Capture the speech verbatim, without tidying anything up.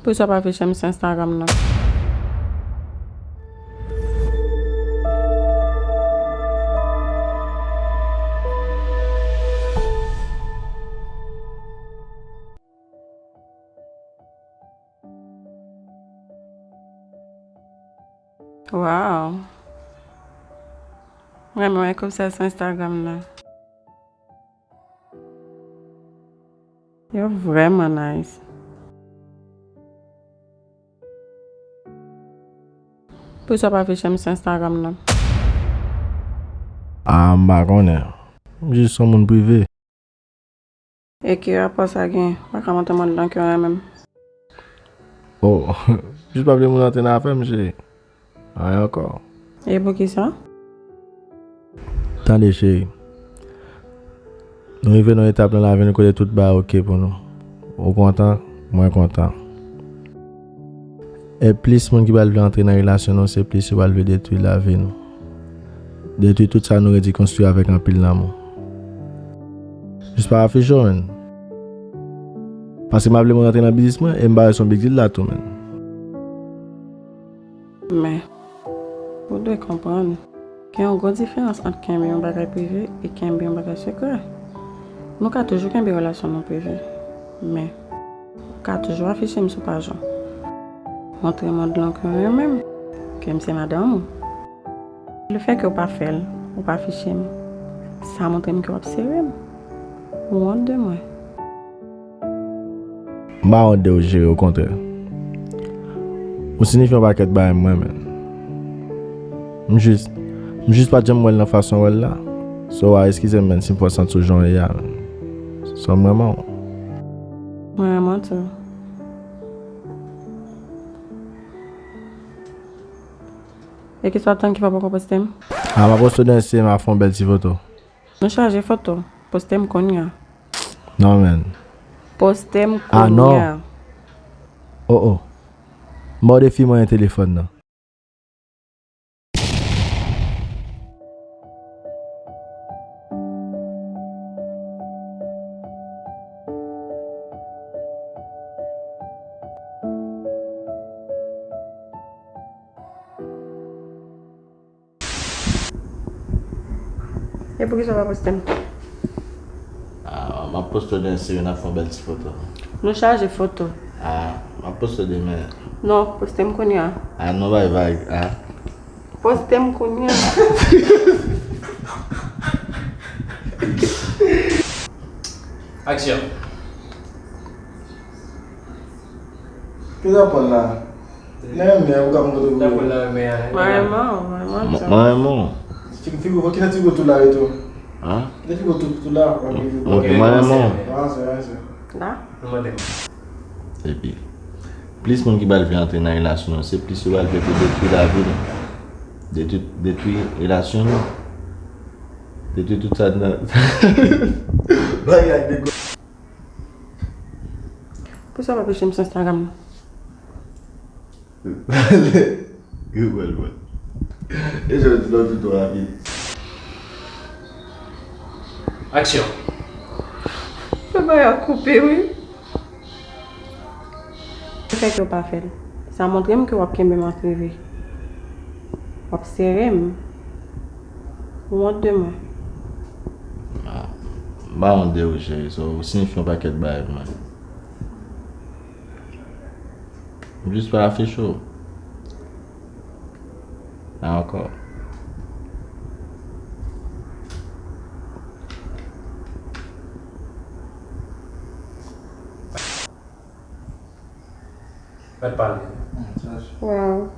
Poukisa w pa afiche m sou Instagram nan? Wow. Mwen renmen wè koup sa sou Instagram nan. Yo vrèman nice. Poukisa w pa afiche m sou Instagram nan? Ah, m pa konnen. M jis yon moun prive. E ki rapò sa gen? Pa ka montre m yon dlo ke w renmen m. Oh, jis pa vle moun antre nan afè m, cheri. Anyen ankò. E poukisa? Tande, cheri. Nou rive nan etap nan lavi nou kote tout bagay oke pou nou. Ou kontan, mwen kontan. E plis moun ki pral vle antre nan relasyon nou, se plis yo pral vle detwi lavi nou. Detwi tout sa nou redi konstwi avèk anpil lanmou. Jis pa afiche w, menn. Paske m pa vle moun antre nan biznis mwen, e m pa wè se yon big deal la tou, menn. Men, ou dwe konprann, gen yon gwo diferans ant kenbe yon bagay prive e kenbe yon bagay sekrè. Nou ka toujou kenbe relasyon nou prive, men ou ka toujou afiche m sou paj ou. Montre mond lan ke w renmen m, ke m se madanm ou. Lefètke w pa fè l, ou pa afiche m, sa montre m ke w ap sere m. Ou wont de mwen. M pa wont de ou, cheri, okontrè. Ou siyifi yon pakèt bagay mwen menm. M jis, m jis pa t janm wè l nan fason w wè l la. So, w a eskize m, menn, si m fè w santi w jan w ye a, menn. So, m renmen w. Mwen renmen w tou. E kisa w ap tann ki fè w poko poste m? A, m a poste w demen, m a fè yon bèl ti foto. Nou chaje foto. Poste m kounye a. Non, menn. Poste m kounye a. Ah, non. Oh, oh. M ba w defi mwen telefòn nan. E poukisa w pa poste m? Ah, m ap poste w demen, si n ap fè yon bèl ti foto. Nou chaje foto. Ah, m ap poste w demen. Non, poste m kounye a. Ah, non, bay vag. Ah. Poste m kounye a. Aksyon. Ki w t ap pran la? Nan men an, ou ka pran kote pou mwen. Mwen renmen w, mwen renmen w. Mwen renmen w. Figi, figi, ki nan ti gwo tou la yo tou? Hein? Ki nan ti gwo tou, tou la, ok, mwen renmen w. Avanse, avanse. La? Nou mande m. Epi, plis moun ki pral vle antre nan relasyon nou, se plis yo pral vle pou detwi lavi nou. Detwi, detwi relasyon nou. Detwi tout sa nan bagay de gwo. Poukisa w pa afiche m sou Instagram nan? Gwo bwèl, bwèl. E jan w di lòt tou rapid. Aksyon. Fè bagay a koupe, wi. Lefètke w pa fè l, sa montre m ke w ap kenbe m an prive. W ap sere m. Ou wont de mwen. Ah, m pa wont de ou, cheri. So, ou siyifi yon pakèt bagay pou mwen. M jis pa afiche w. A ankò. Mèt pale. Wow.